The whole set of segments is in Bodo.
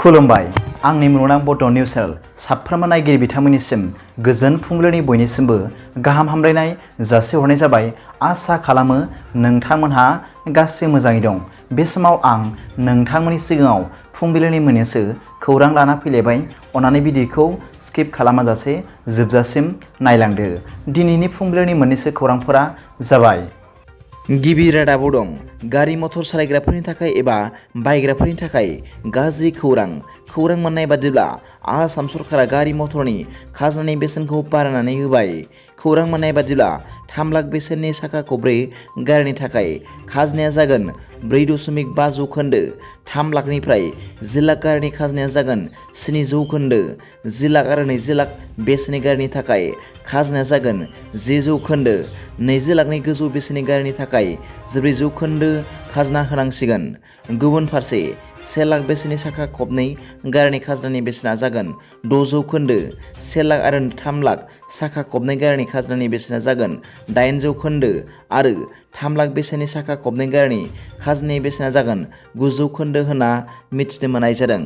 खुलुमबाय आंनि मुलुगनां बड' निउस चेनेल साफ्रोमबो नायगिरि बिथांमोननिसिम गोजोन फुंबिलिनि बयनिसिमबो गाहाम हामलायनाय जासिहरनाय जाबाय। आसा खालामो नोंथांमोनहा गासै मोजाङै दं। बे समाव आं नोंथांमोननि सिगाङाव फुंबिलिनि मोननैसो खौरां लाना फैलायबाय। अन्नानै भिडिअखौ स्किप खालामाजासे जोबजासिम नायलांदो। दिनैनि फुंबिलिनि मोननैसो खौरांफोरा जाबाय। गिबि रादाबाव दं गारि मटर सालायग्राफोरनि थाखाय एबा बायग्राफोरनि थाखाय गाज्रि खौरां मोननाय बादिब्ला आसाम सरकारा गारि मटरनि खाजोनानि बेसेनखौ बारायनानै होबाय। खौरां मोननाय बादिब्ला 3 लाख बेसेननि साखा खबब्रै गारिनि थाखाय खाजोनाया जागोन 4.5 जौखोन्दो, 3 लाखनिफ्राय 10 लाख गारिनि खाजोनाया जागोन 7 जौखोन्दो, 10 लाख आरो 20 लाख बेसेननि गारिनि थाखाय खाजोनाया जागोन 10 जौखोन्दो, 20 लाखनि गोजौ बेसेननि गारिनि थाखाय 4 जौखोन्दो खाजोना होनांसिगोन। गुबुन फारसे 1 लाख बेसेननि साखा खबनै गारिनि खाजोनानि बेसेना जागोन 6 जौखोन्दो, 1 लाख आरो 3 लाख साखा खबनै गारिनि खाजोनानि बेसेना जागोन 8 जौखोन्दो आरो 3 लाख बेसेननि साखा खबनै गारिनि खाजोनानि बेसेना जागोन 9 जौखोन्दो होनना मिथिनो मोननाय जादों।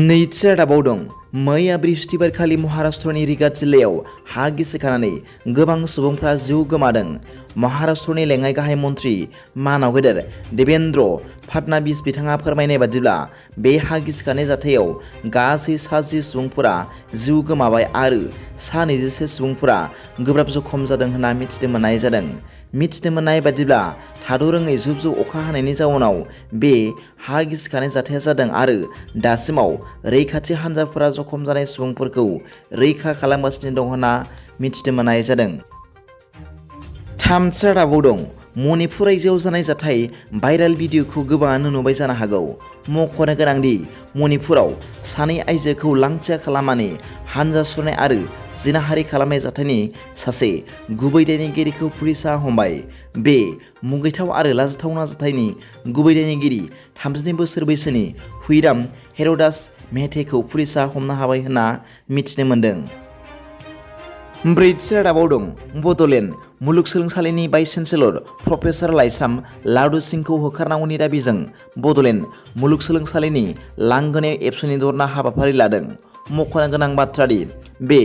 नैथि रादाबाव दं मैया बृहस्पतिबारखालि महाराष्ट्रनि रिगाद जिल्लायाव हा गिसिखानानै गोबां सुबुंफ्रा जिउ गोमादों। महाराष्ट्रनि लेङाइ गाहाय मन्थ्रि मानव गेदेर देवेन्द्र फडणवीस बिथाङा फोरमायनाय बादिब्ला बे हा गिसिखानाय जाथायाव गासै 10 सुबुंफोरा जिउ गोमाबाय आरो 21 सुबुंफोरा गोब्राब जखम जादों होनना मिथिनो मोननाय जादों। मिथिनो मोननाय बादिब्ला थाद'रोङै जुब-जुब अखा हानायनि जाउनाव बे हा गिसिखानाय जाथाया जादों आरो दासिमाव रैखाथि हान्जाफोरा जखम जानाय सुबुंफोरखौ रैखा खालामगासिनो दं होनना मिथिनो मोननाय जादों। थामथि रादाबाव दं मणिपुर रायजोआव जानाय जाथाय भाइरेल भिडिअखौ गोबाङानो नुबाय जानो हागौ। मख'नो गोनांदि मणिपुराव सानै आइजोखौ लांथिया खालामनानै हानजा सुरनाय आरो जिनाहारि खालामनाय जाथायनि सासे गुबै दायनिगिरिखौ पुलिसआ हमबाय। बे मुगैथाव आरो लाजिथावना जाथायनि गुबै दायनिगिरि 32 बोसोर बैसोनि हुइराम हेर'दास मेहतेखौ पुलिसआ हमनो हाबाय होनना मिथिनो मोन्दों। ब्रैथि रादाबाव दं बड'लेण्ड मुलुगसोलोंसालिनि vice chancellor professor Laishram लावदु सिंहखौ होखारनांगौनि दाबिजों Bodoland मुलुगसोलोंसालिनि लांगोनायाव एबसुनि धरना हाबाफारि लादों। मख'नो गोनां बाथ्रादि बे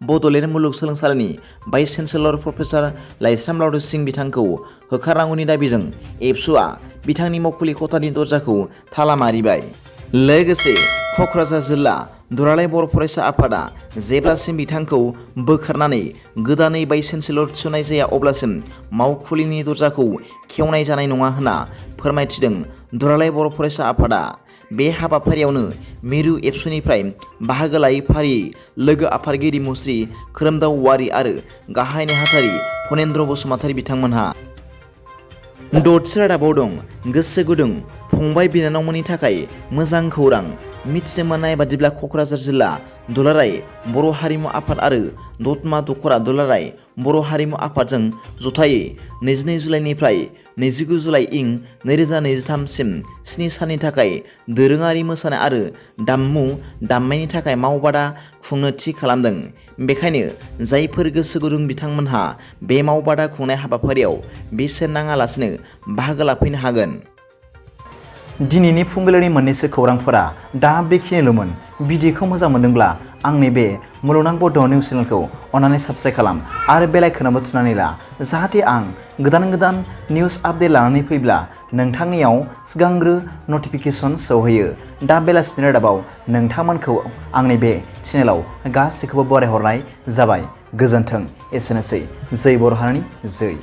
बड'लेण्ड मुलुगसोलोंसालिनि vice chancellor professor Laishram लावदु Singh बिथांखौ होखारनांगौनि दाबिजों एबसुआ बिथांनि मावखुलि खथानि दरजाखौ ताला मारिबाय। लोगोसे क'क्राझार जिल्ला दुलाराय बर' फरायसा आफादा जेब्लासिम बिथांखौ बोखारनानै गोदानै भाइस चेन्सेलर थिसननाय जाया अब्लासिम मावखुलिनि दरजाखौ खेवनाय जानाय नङा होनना फोरमायथिदों दुलाराय बर' फरायसा आफादा। बे हाबाफारियावनो मिरु एबसुनिफ्राय बाहागो लायै फारियै लोगो आफादगिरि मुस्रि खोरोमदाव औवारि आरो गाहाय नेहाथारि फनेन्द्र बसुमतारी बिथांमोनहा। द'थि रादाबाव दं गोसो गुदुं फंबाय बिनानावमोननि थाखाय मोजां खौरां। मिथिनो मोननाय बादिब्ला क'क्राझार जिल्ला दुलाराय बर' हारिमु आफाद आरो दतमा दख'रा दुलाराय बर' हारिमु आफादजों जथायै 22 जुलाइनिफ्राय 29 जुलाइ इं 2023 सिम 7 साननि थाखाय दोरोङारि मोसानाय आरो दाममु दामनायनि थाखाय मावबादा खुंनो थि खालामदों। बेखायनो जायफोर गोसो गुदुं बिथांमोनहा बे मावबादा खुंनाय हाबाफारियाव बेसेन नाङालासिनो बाहागो लाफैनो हागोन। दिनैनि फुंबिलिनि मोननैसो खौरांफोरा दा बेखिनिल'मोन। भिडिअखौ मोजां मोनदोंब्ला आंनि बे मुलुगनां बड' निउस चेनेलखौ अन्नानै साबस्क्राइब खालाम आरो बेल आइकनआवबो थुनानै ला, जाहाथे आं गोदान निउस आपडेट लानानै फैब्ला नोंथांनियाव सिगांग्रो नटिफिकेसन सौहैयो। दा बेलासिनि रादाबाव नोंथांमोनखौ आंनि बे चेनेलाव गासैखौबो बरायहरनाय जाबाय। गोजोन्थों। एसेनोसै। जै बर' हारिनि जै।